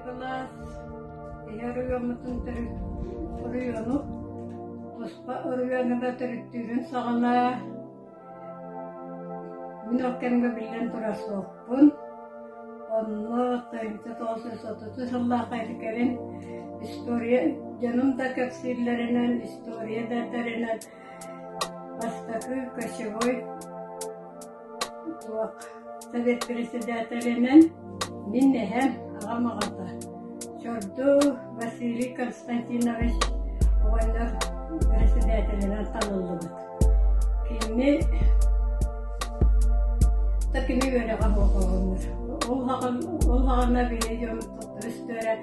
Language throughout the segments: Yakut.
былаас биһи оройуоммутун төрүт оройуону туспа оройуонуга төрүттүүрүн саҕана мин ол кэмҥэ биллэн турар суохпун. Онно 1930 сыллаахха ити кэлин история дьонум да кэпсииллэринэн, история да этэринэн бастакы кочевой Туох совет председателинэн мин эһэм аҕам аҕата Чорду Василий Константинович оҕонньор председателинэн талыллыбыт. Кини да кини үөрэҕэ суох оҕонньор. Ол саҕана били дьон өстөрө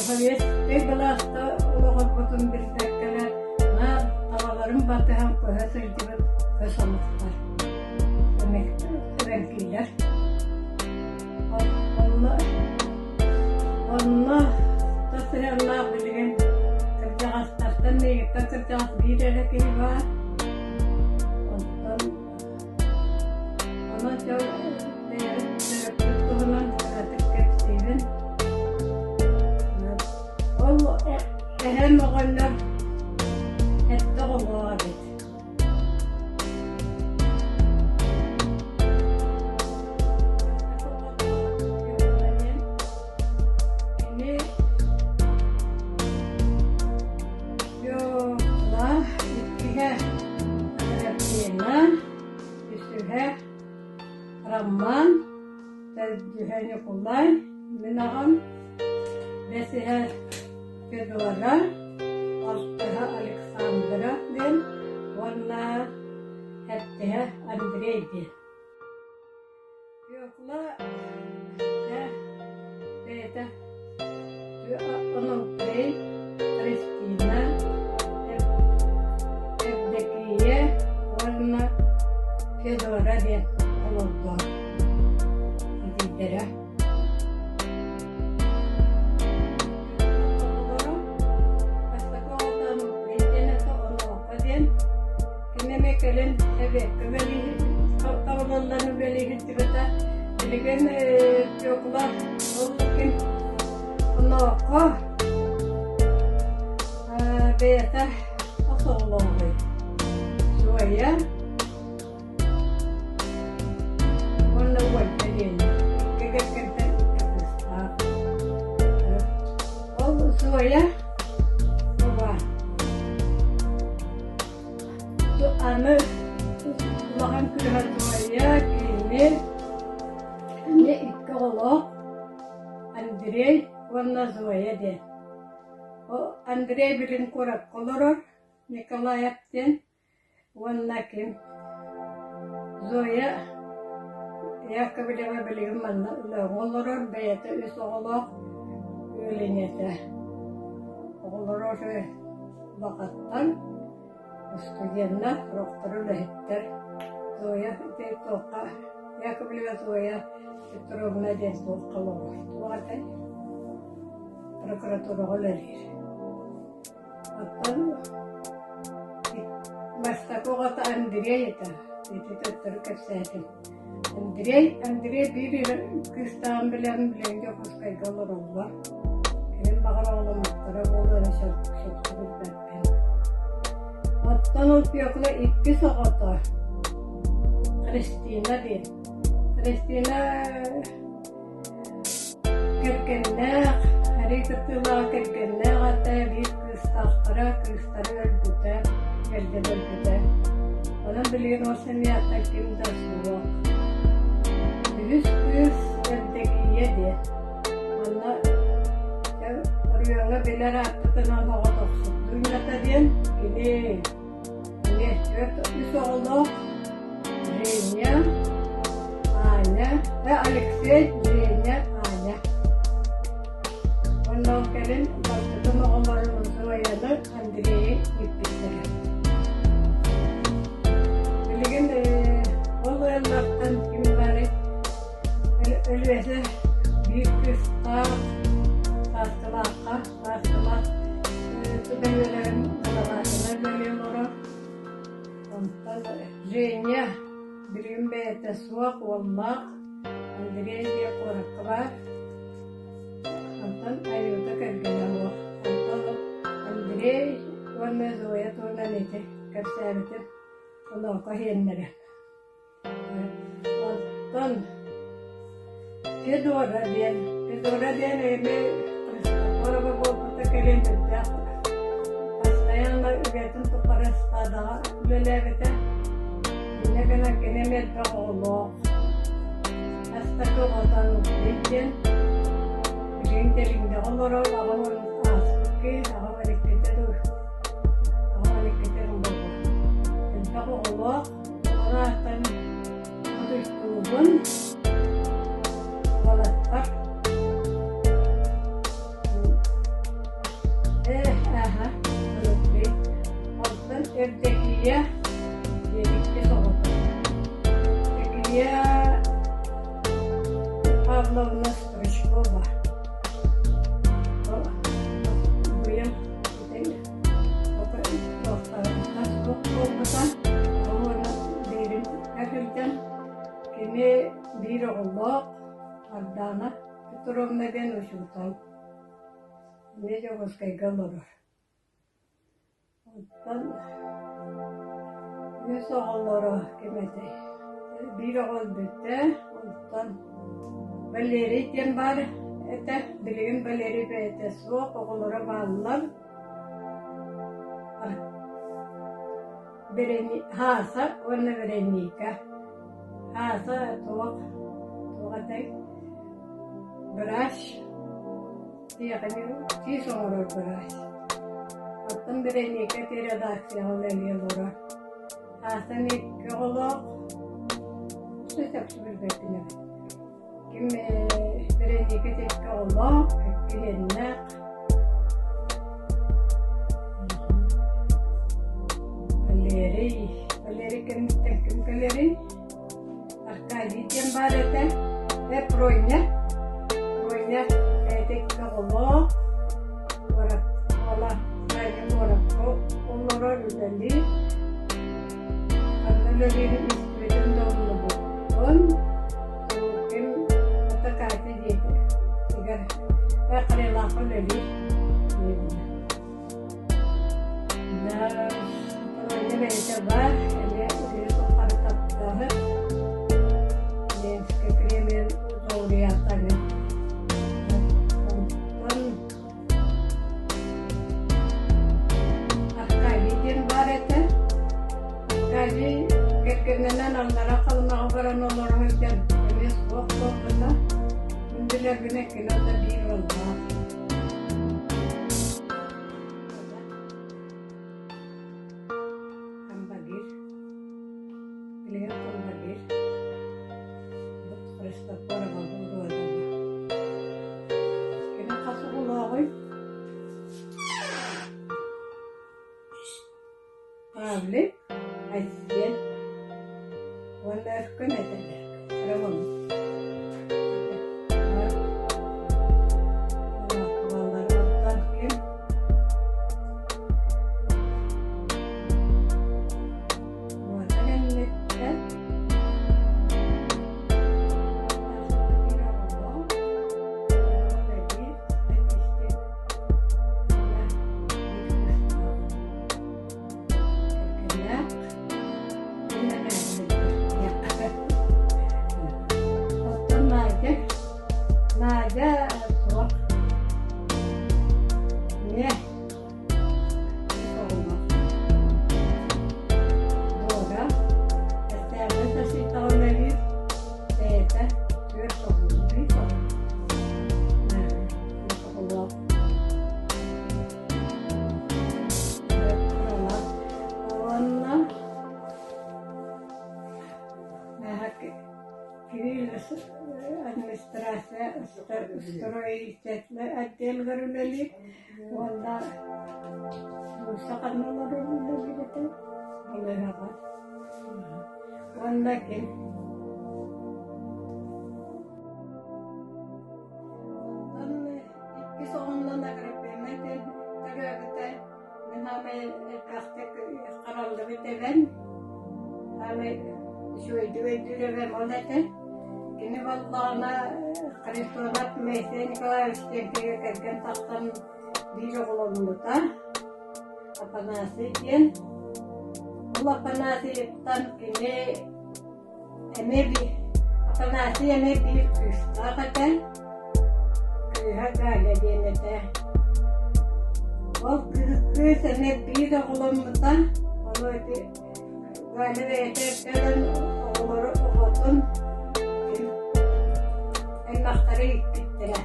Советскай былааска олоҕорбутун билбэккэлэр наар табаларын батыһан көһө сылдьыбыт көс омуктар эбэҥкиилэр. Онно онно сыһыаннаах билигин кырдьаҕастартан миигиттэн кырдьаҕас биир эрэ киһи баар. Онтон Онон дьол бэйэбит төрөппүт туһунан кыратык кэпсиибин. Ол эһэм оҕонньор сэттэ оҕолоох эбит. Кини Фёкла иккиһэ Аграфена үсүһэ Роман, төрдүһэ Ньукулай, мин аҕам, бэсиһэ Федора, алтыһа Александра диэн уонна сэттиһэ Андрей диэн. Фёкла бэйэтэ Онопрей, Христина, Евдокия уонна Федора диэн олордо эдьиийдэрэ. Оҕолоро бастакы оҕото Онопрей диэн этэ, Онуоха диэн Ким эмэ кэлэн эбиэккэ үлэлиир, табыллан үлэлии сылдьыбыта. Билигин Фёкла ол ким Оноохо бэйэтэ хос оҕолооҕуй Зоя уонна Ольга диэн икки кэргэнтэн икки кыыстаах. Ол Зоя Аны улахан кыыһа Зоя кини эмиэ икки оҕолоох Андрей уонна Зоя диэн. Андрей билин куоракка олорор Николаев диэн уонна ким Зоя Яковлева билигин манна Өлөөҥҥө олорор, бэйэтэ үс оҕолоох ыал ийэтэ. Оҕолоро улахаттан Студеннар, сорохтор үлэһиттэр Зоя ити туохха Яковлева Зоя Петровна диэн туохха олорор. Туох этэй? Прокуратураҕа үлэлиир. Оттон бастакы оҕото Андрей этэ. Ити төттөрү кэпсээтим. Андрей, Андрей биир кыыстааҕын билэн билэн Дьокуускайга олороллор. Кэлин баҕар оҕоломмуттара буолуо эрэ сөпкө билбэппин. Оттон ол Фекла иккис оҕото Христина диэн. Христина Кэргэннээх, эрий кыттыылаах кэргэннээх этэ, биир кыыстаахтара, кыыстара өлбүтэ, кэргэнэ өлбүтэ. Онон билигин ол сэмийэттэн ким да суох. Үһүс кыыс Евдокия диэн. Манна оройуоҥҥа билэр ааппытынан оҕотохсут Дуунньата диэн кини Эмиэ түөрт үс оҕолоох Женя, Аня, Алексей, Женя, Аня. Уонна ол кэлин балтытын оҕолорун Зояны, Андрейы ииппиттэрэ. Билигин ол ыаллартан ким баарый Өлүөсэ биир кыыстаах Сааскылаахха Сааскылаах бөһүөлэгин салалаатынан үлэлии олорор. Онтон Женя билигин бэйэтэ суох уоллаах Андрей диэн куоракка баар. Онтон Онтон Айыыта кэргэнэ суох. Онтон ол Андрей уонна Зоя туһунан ити кэпсээбитим Онооко иһиэннэрэ. Онтон Федора диэн, Федора диэн эмиэ Христофорова буолбута кэлин үрдээх постоянно үлэтин тухары ыстаадаҕа үлэлээбитэ. Инньэ гынан кини эмиэ элбэх оҕолоох. Бастакы оҕото Андрей диэн билигин Кэлиҥҥэҕэ олорор, аҕам ааспыт кыыс, аҕам иккитэ дуу, аҕам иккитэ буолла. Элбэх оҕолоох, Оҕолоохтон утуйдуубун, уолаттар Ээ, ааһа, Анатолий. Онтон Евдокия диэн иккис оҕото. Евдокия Павловна Стручкова. Быйыл Кини биир оҕолоох Ардана Петровна диэн учуутал. Эмиэ Дьокуускайга олорор. Оттон үс оҕолоро ким этэй? Биир оҕо өлбүтэ, онтон Валерий диэн баар этэ. Билигин Валерий бэйэтэ суох, оҕолоро бааллар. Хааса уонна Вероника. Хааса туох туох этэй? Врач тиис оҥорор врач. Оттон Вероника ити редакцияҕа үлэлии олорор. Хааса эмиэ икки оҕолоох. Чахчы билбэппин эбит. Ким Вероника ити икки оҕолоох, икки иэннээх. Валерий, Валерий кэнниттэн ким кэлэрий? Аркадий диэн баар этэ. Э, Проня. Проня бэйэтэ икки оҕолоох, куорат уола Таня куоракка олорор, үлэлиир. Ханна үлэлиирин истибитим да умнубуппун. Ким ата Катя диэки игэр Харилаахха үлэлиир диэбитэ. Проня бэйэтэ баар, эмиэ ытыйа тухары таптаһар. Ленскэй премия лауреата Онтон Аркадий диэн баар этэ. Аркадий кэргэнинэн аллара Халымаҕа баран олоро сылдьан эмиэ суох буолбута. Мин билэрбинэн кини ата биир уоллаах. Комбагир. Билигин Комбагир. Христофорова Уродова. Кини хас оҕолооҕуй? Павлик, Айсен уонна Өркөн этэлэр. Кыра Оттон ким Уота кэнниттэн Оттон Надя, Надя суох. Эмиэ Дора, Эстээҕи сосуйтаҕа үлэлиир, бэйэтэ түөрт оҕолуу, биир оҕо, үс оҕолоох. Уонна Кирилл администрация строительнай отделыгар үлэлиир уонна Муса ханна олорор үлэлиир этэ Балыыһаҕа уонна ким Онтон иккис оҕоннон Аграпена төрөөбүтэ. Мин саамай элбэхтик хараллыбыт эбэм, саамай үчүгэйдик өйдүүр эбэм ол этэ. Кини буоллаҕына Харитонов Моисей Николаевич диэн киһигэ кэргэн тахсан биир оҕоломмута Афанасий диэн. Ол Афанасийыттан кини эмиэ Афанасий эмиэ биир кыыстаах этэ, кыыһа Галя диэн этэ. Ол кыыс эмиэ биир оҕоломмута, ону ити Галя бэйэтэ өлөн оҕолору оҕотун аймахтара ииппиттэрэ.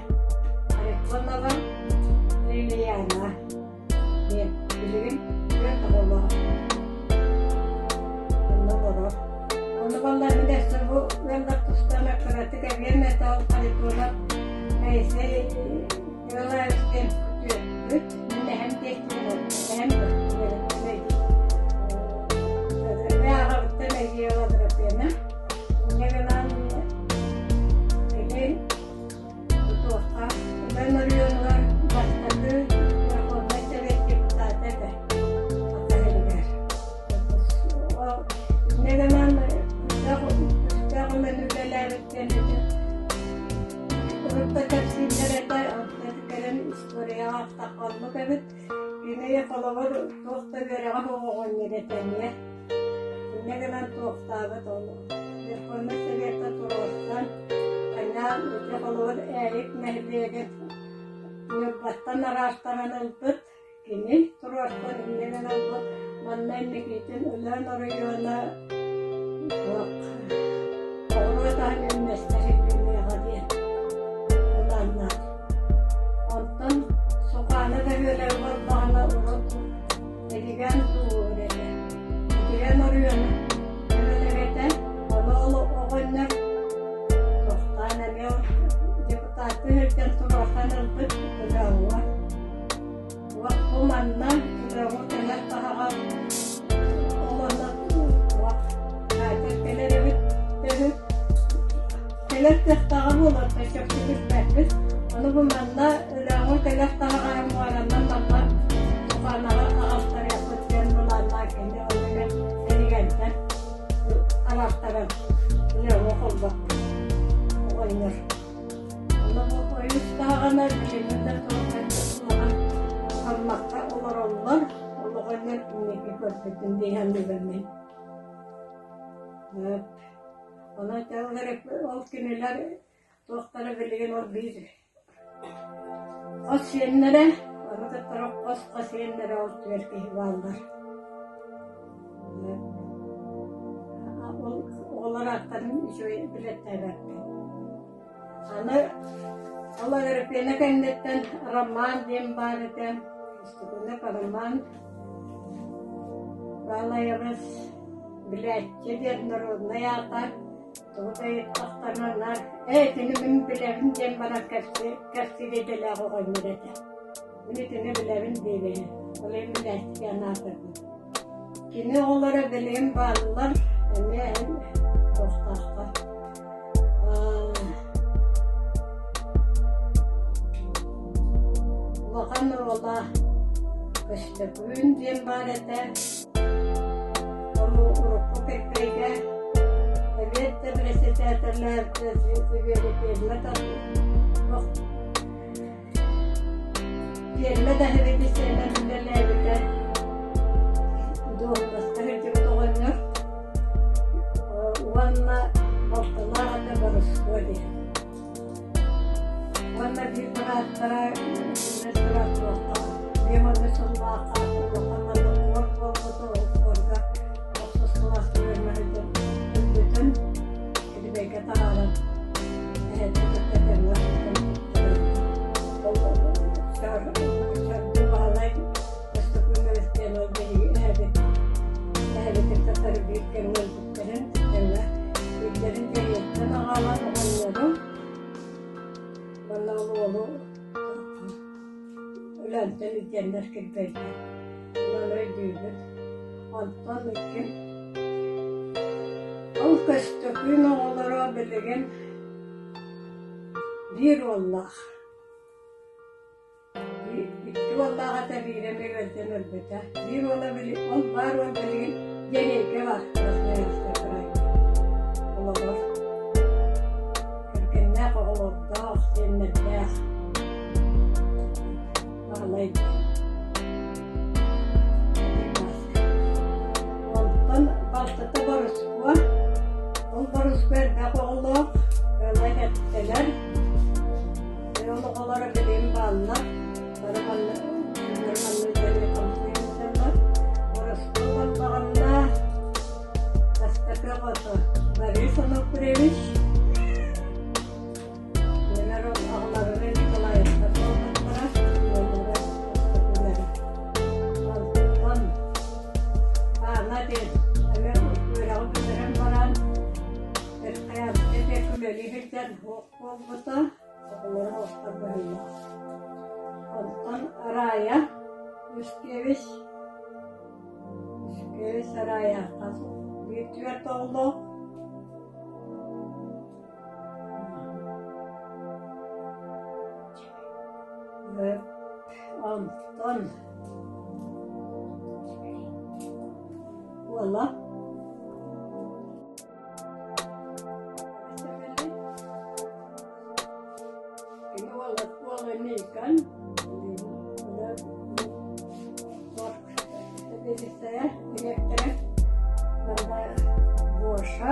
Харитонова Лилияна диэн билигин түөрт оҕолоох. Онно олорор. Ону буоллар мин өссө бу ыаллар тустарынан кыратык эбиэм этэ ол Харитонов Моисей Николаевич диэн күтүөппүт. Мин эһэм диэки эһэм аҕабыттан Эдиева Аграфена. Инньэ гынан кини тутуохха Өлөөн оройуонугар бастакы Верховнай Совет депутата этэ Саха сиригэр. Инньэ гынан күүстээх үлэни үлэлээбит диэн урут да кэпсииллэр этэ, онтон кэлин историяҕа ахтахха оннук эбит. Кини холобур туох да үөрэҕэ суох оҕонньор этэ эмиэ. Инньэ гынан туохтаабыт ол Верховнай Советка туруорсан, хайаан ити холобур Ээйик нэһилиэгин Ньурбаттан араартаран ылбыт кини туруорсан инньэ гынан ылбыт манна инникитин Өлөөн оройуона туох оҕуруот аһын үүннэстэр гыныаҕа диэн былааннаах. Онтон Сухаана бөһүөлэгэ буоллаҕына урут Эдигэн туур этэ. Эдигэн оройуона бөһүөлэгэ ону ол оҕонньор тохтоон эмиэ депутаттыы сылдьан туруорсан ылбыт Өлөөҥҥө. Бу манна Өлөөҥҥө кэлэр таһаҕас ол онно туох кэлэр эбит үһү. Кэлэр кыахтааҕа буолуо чопчу билбэппит. Ону бу манна Өлөөҥҥө кэлэр таһаҕаһы муоранан манна Суханаҕа аҕалтарыахпыт диэн былааннаах кини ол иһин Эдигэнтэн араартаран Өлөөҥҥө холбоппут оҕонньор. Онно бу ойуус таһаҕана билиҥҥи да туох улахан хаммакка олороллор. Ол оҕонньор инники көрбүтүн дии саныыбын мин. Онон ол кинилэр туохтара билигин ол биир хос сиэннэрэ, ону кытта хос-хос сиэннэрэ ол түөрт киһи бааллар. Ол оҕолор ааттарын үчүгэй билэттээбэппин. Аны ол Агриппина кэнниттэн Роман диэн баар этэ, Степанов Роман Баалайабыс билээччи диэн народнай аата тугу да ыйыттахтарына ээ итини мин билэбин диэн баран кэпсиир идэлээх оҕонньор этэ. Мин итини билэбин диэбэйин, ол иһин билээччи диэн аатырбыт. Кини оҕолоро билигин бааллар, эмиэ эн туохтаахтар. Улахан уола Көстөкүүн диэн баар этэ. Ол урукку Кэккэйгэ эбиэт да бэрэссэдээтэллээбитэ Пиэрмэ да сэбиэдиссэйинэн үлэлээбитэ. Дуоһунаска сылдьыбыт оҕонньор уонна балтылаах этэ Борускуо диэн. Уонна биир бырааттара туохха биэс сыллаахха улахан манна куор буолбута, ол куорга охсус кылааска үөрэнэ сылдьан өлбүтүн Кирбэйгэ таһааран эһэтин кытта тэҥҥэ Саргы Баһылай Көстөкүүн Өлөстөөн ол биһиги эһэбит эһэбитин кытары биир кэмҥэ өлбүттэрин тэҥҥэ биирдэрин кэриэттэн аҕалан оҕонньору уонна ол уолу Өлөөнтөн илдьэннэр кирбэйгэ онон өйдүүбүт. Онтон икки Ол Көстөкүүн оҕолоро билигин биир уоллаах. Икки уоллаах этэ биирэ эмиэ ыалдьан өлбүтэ. Биир уола ол баар уол билигин Дьэриэйгэ баар Красноярскай кыраайга олорор. оҕолоох, ыала эттэлэр. Ыал оҕолоро билигин бааллар. Бары манна бары манна үлэлии хамсыы сылдьаллар. Ороскуо буоллаҕына бастакы оҕото Борис Онопревич, Кинилэр аҕаларынан Николаевтар буолбуттара, уоллара бастакылара. Онтон Аана диэн эмиэ үөрэҕи бүтэрэн баран Верхоянскай диэки үлэлии сылдьан суох буолбута, оҕолоро охтор быһыылаах. Онтон Рая Юшкевич, Юшкевич Рая хас биир түөрт оҕолоох. Онтон уола кини уола уола Никон сэбиэдиссэйэ дириэктэрэ уонна Гоша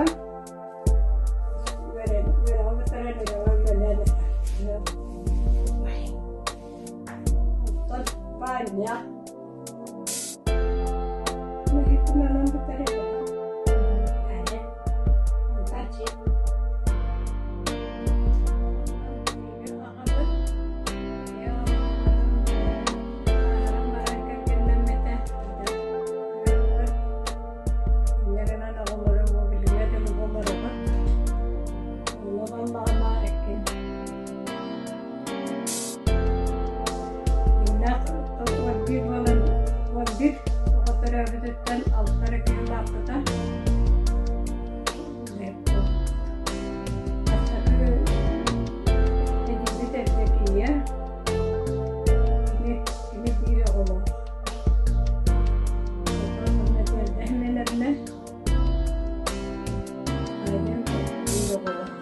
үөрэн үөрэҕи бүтэрэн үлэҕэ үлэлээн этэ. Оттон Ваня Иһитинэн бүтэрэн Төрөөбүтүттэн алта эрэ киһи улааппыта. Бастакы эдьиийбит Евдокия, кини кини биир оҕолоох. Онтон уонна Дьэрдэ Семеновна, Надям биир оҕолоох.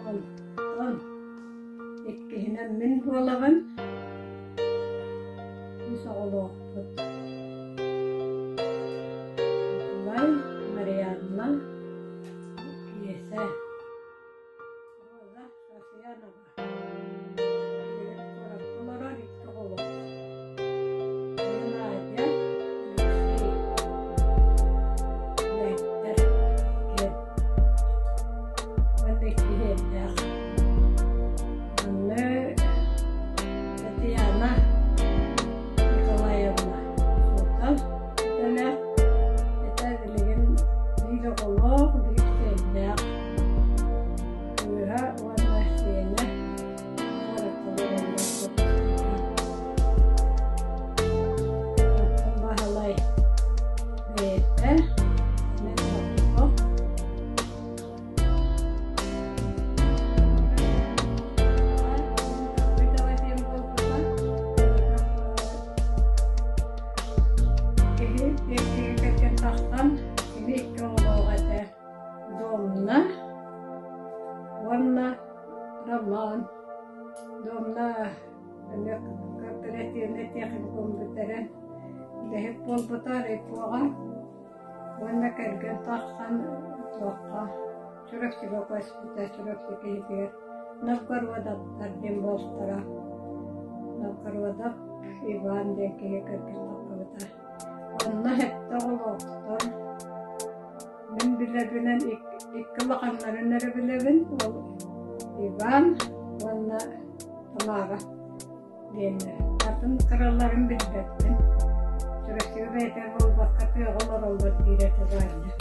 Онтон иккиһинэн мин буолабын, үс оҕолоохпут. Николай, Марианна, Киэсэ. Роза Софьянова. Билигин куоракка олорор икки оҕолоох. Надя, Алексей. Үлэһиттэр иккиэн. Уонна иккиһиэннээх. Манна Татьяна Николаевна учуутал идэлээх. Этэ билигин биир оҕолоох, биир сиэннээх. Кыыһа уонна сиэнэ куоракка олороллор Дьокуускайга. Оттон Баһылай бэйэтэ эмиэ соҕотох. Киһи кэргэн тахсан, кини икки оҕолоох этэ. Домна уонна Роман. Домна эмиэ кооперативнай техникум бүтэрэн үлэһит буолбута райпоҕа уонна кэргэн тахсан туохха Чурапчыга көспүтэ, Чурапчы киһитигэр Новгородовтар диэн буолтара. Новгородов Иван диэн киһи кэргэн тахсыбыта. Онно сэттэ оҕолоохтор. Мин билэрбинэн икки улаханнарын эрэ билэбин. Ол Иван уонна Тамара диэннэр. Атын кыраларын билбэппин. Чурапчыга бэйэтэ буолбакка тыаҕа олороллор диир этэ Ваня.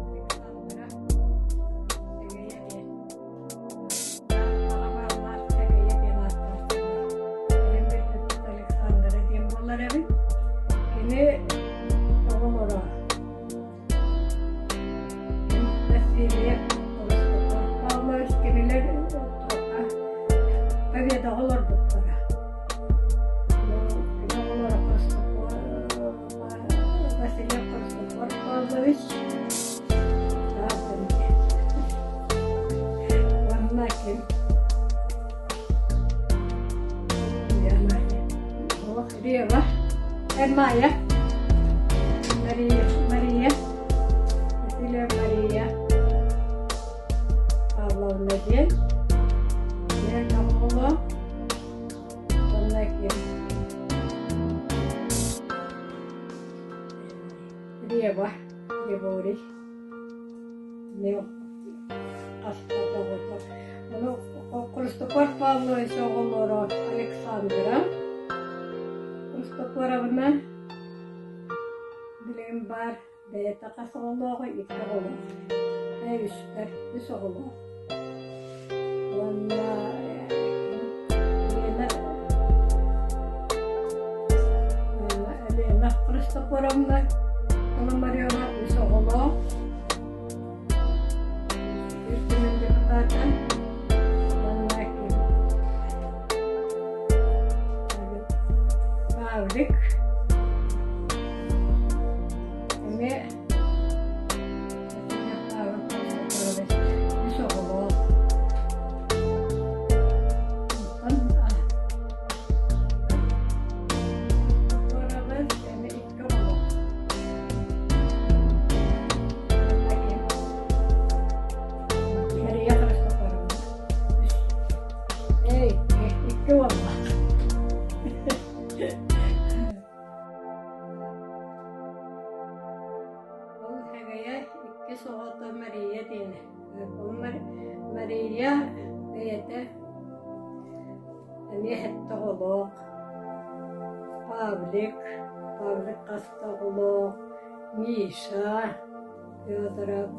Александра Сэгэйэ диэн. Тааттаҕа Сэгэйэ диэн ааттаахтар. Кэлин билбиппит Александра диэн буолар эбит. Кини оҕолоро Васильев Павлович кинилэр туохха Победаҕа олорбуттара. Кини оҕолоро Васильев Христофор Павлович уонна ким Рева, Майя, Мария, Мария. Григорий эмиэ хаста да оҕото. Ону Христофор Павлович оҕолоро Александра Христофоровна билигин баар бэйэтэ хас оҕолооҕуй икки оҕолоох ээ үстэр үс оҕолоох уонна Лена Лена Христофоровна Пономарева үс оҕолоох Үс түмэн депутата уонна Павлик эмиэ үс оҕолоох. Онтон эмиэ икки оҕолоох. Мария Христофоровна. Эй, икки уоллаах. Ол эгэйэ иккис оҕото Мария диэн. Ол Мария бэйэтэ эмиэ сэттэ оҕолоох. Павлик, Павлик хас да оҕолоох, Миша, Федоров,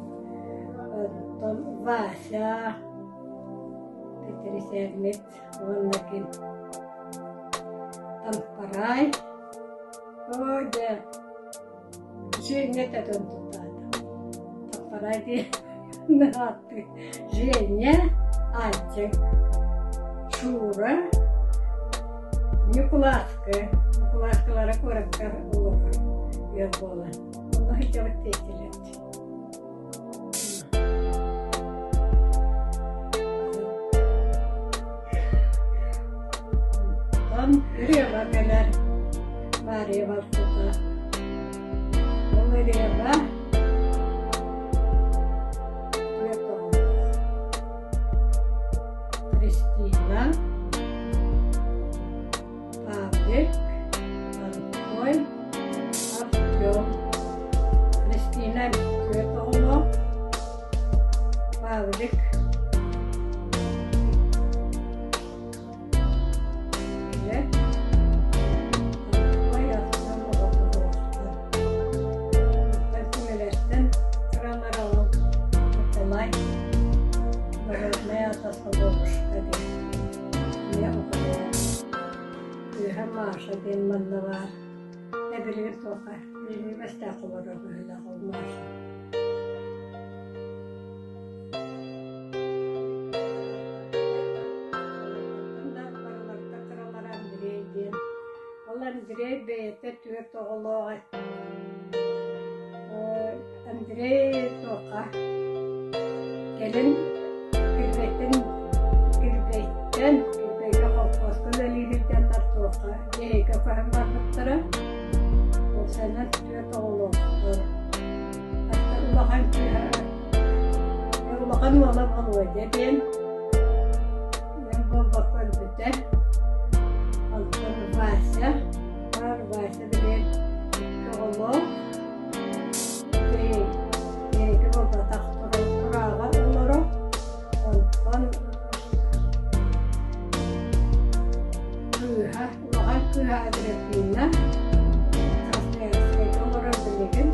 оттон Вася, Петрисэммит уонна ким Тампарай. Оо дьэ, Женя этэн тутаата. Тампарай диэн ааттыы. Женя, Альчик, Шура, Ньукулааскы. Ньукулааскылара куоракка олорор ыал буолан. Онно сылдьабыт диэччилэр. Онтон Рева кэлэр, Мария барбыта. Ол Рева түөрт оҕолоох. Кристина, Павлик, Анатоль, Артем, Кристина түөрт оҕолоох, Павлик Илэ, Анатолий Артем оҕото суохтар. Түмэлэртэн кыралара ол Николай Народная Соловушка диэн Ийэ оҕолоох. Кыыһа Маша диэн манна баар. Эбилигин туохха билиҥҥи бэстээх олорор быһыылаах ол Маша. Барыларга Андрей диэн. Ол Андрей бэйэтэ түөрт оҕолоох Андрей туохха кэлин Кирбэйтэн Кирбэйтэн Кирбэйгэ холкуоска үлэлиир дьоннор туохха Дьэһиэйгэ көһөн барбыттара. Уопсайынан түөрт оҕолоохтор. Хатта улахан кыыһа улахан уола Володя диэн ыал буолбакка өлбүтэ. Онтон Вася бар Вася билигин икки оҕолоох. Эйгэ буолбатах турааҕа олоро. Онтон кыыһа, улахан кыыһа Агриппина Красноярскайга олорор билигин.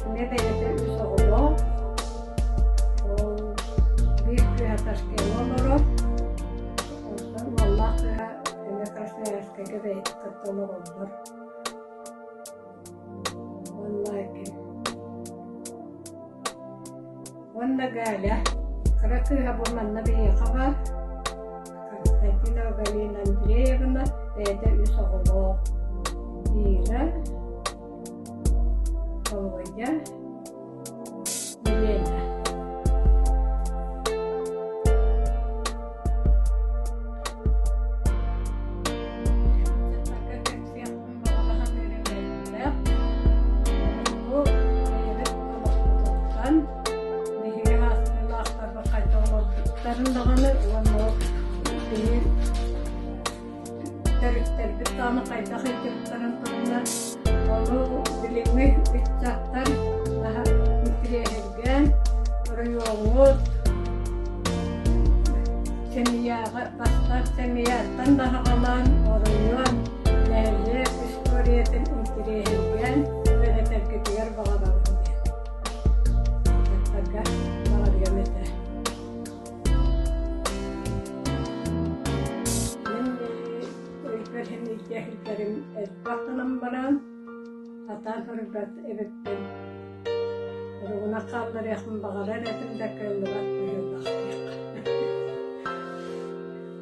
Эмиэ бэйэтэ үс оҕолоох. Ол биир кыыһа Ташкеҥҥа олорор. Онтон уоллаах кыыһа эмиэ Красноярскайга бэйэтин кытта олороллор. Уонна Галя, кыра кыыһа бу манна биһиэхэ баар, Константинова Галина Андреевна бэйэтэ үс оҕолоох, Ира, Володя, Елена. Бу бэйэбит олохпутуттан биһиги хаастыылаахтарбыт хайдах олорбуттарын даҕаны уонна ол биһи төрүттэрбит даҕаны хайдах ыйдыбыттарын туһунан ону билиҥҥи ыччаттар наһаа Сэмийэттэн даһаҕалаан оройуон, нэһилиэк историятын интириэһиргээн үөрэтэргитигэр баҕарабын диэн ыччаттарга баҕарыам этэ. Мин өйбөр сэмииргэ сылдьарым элбэх гынан баран, сатаан суруйбат эбиппин. Уругуна хаалларыахпын баҕарар этим да кыаллыбат быһыылаах диэххэ.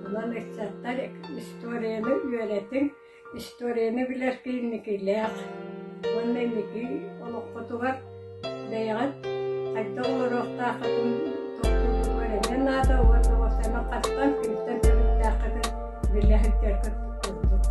Онон ыччаттар историяны үөрэтиҥ, историяны билэр киһи инникилээх уонна инники олоххутугар бэйэҕит хайдах олоруохтааххытын толкуйдуугар эмиэ наада уонна уопсайынан хантан, кимтэн төрүттээххитин билэ сылдьаргыт ордук.